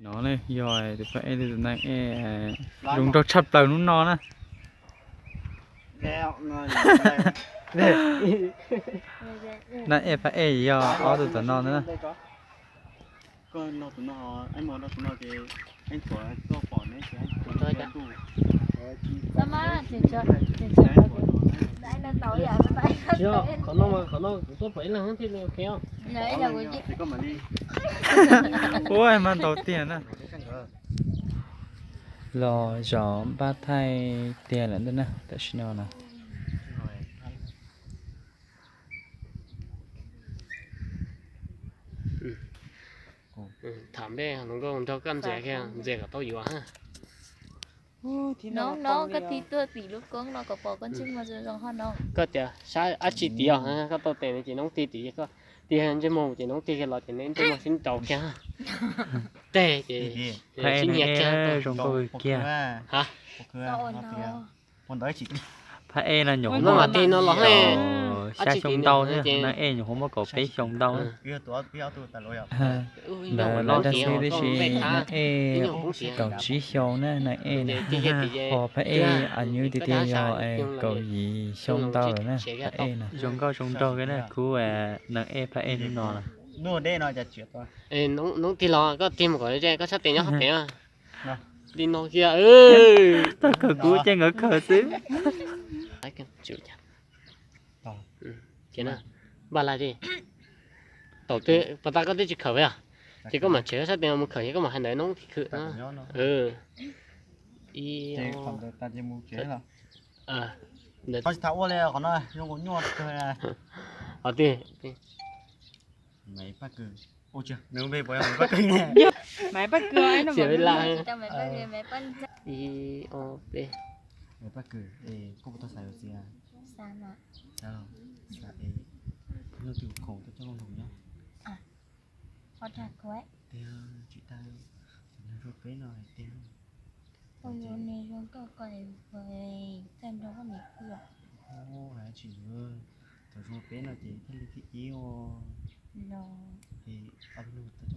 No ne yog tus phab ej thiab tus nab ej zoo nraug tshaj plaws hnub no na. Nab ej phab ej yog ob tug tom no na. Ua mas ntau tiag na. Los zov npaj thaij tiag lawm ntag na tam sim no na. Tham npej hluas nkauj nrog koj ntxias kiag, ntxias kom tau yuav. No no koj tig tuaj tim lub koob no kom pom koj ntsej muag zoo zoo ho no. Koj tias saib dab tsi tim os, koj tau tes nws ces noob tig tim, koj tig ntsej muag ces noob tig kiag los ces neb ntsej muag sib ntaus kiag. Teg ces sib nyiag kiag. Zoo nkauj kiag. Phab ej no nyuam qhuav muaj xya xyoo ntau thiab, nab ej nyuam qhuav muaj kaum peb xyoo ntau. Ntawd lawv dab xwb tib si, nab ej kaum tsib xyoo na, nab ej na. Ho phab ej a nyuj tiag tiag yog kaum yim xyoo ntau lawm na, phab ej na. Zoo nkauj zoo nraug kiag na, khub nab ej phab ej hnub no na. Noob tig los koj tig mus kom koj sab tes nyob qhov pem. Li no kiag. Txog kawg kuv ces nkawd khaws xwb. Npaj laj ti, tau twb pas tas koj twb tsis khaws os, ces koj mam tshem sab tes mus khaws ces koj mam hais ntawd noob tig khwm. Ntawd tsis tas ua li qhov no zoo nyuaj kawg. Qhov twg? Maiv Paj Kws. Ua tsis nws npe puas yog Maiv Paj Kws ne? Maiv Paj Kws, Maiv Paj Kws, es koj puas tau xav yuav txiv? Xav, xav es leej twg khoom tuaj coj loo nrog nyob? Tiag, tsis tau, tus neeg zoo peb no hais tiag. Tus neeg zoo nkauj ko, txawj nrog koj niam pw. Tsis, tus zoo peb no ces thiaj li thib ib os. Es ob peb hnub tau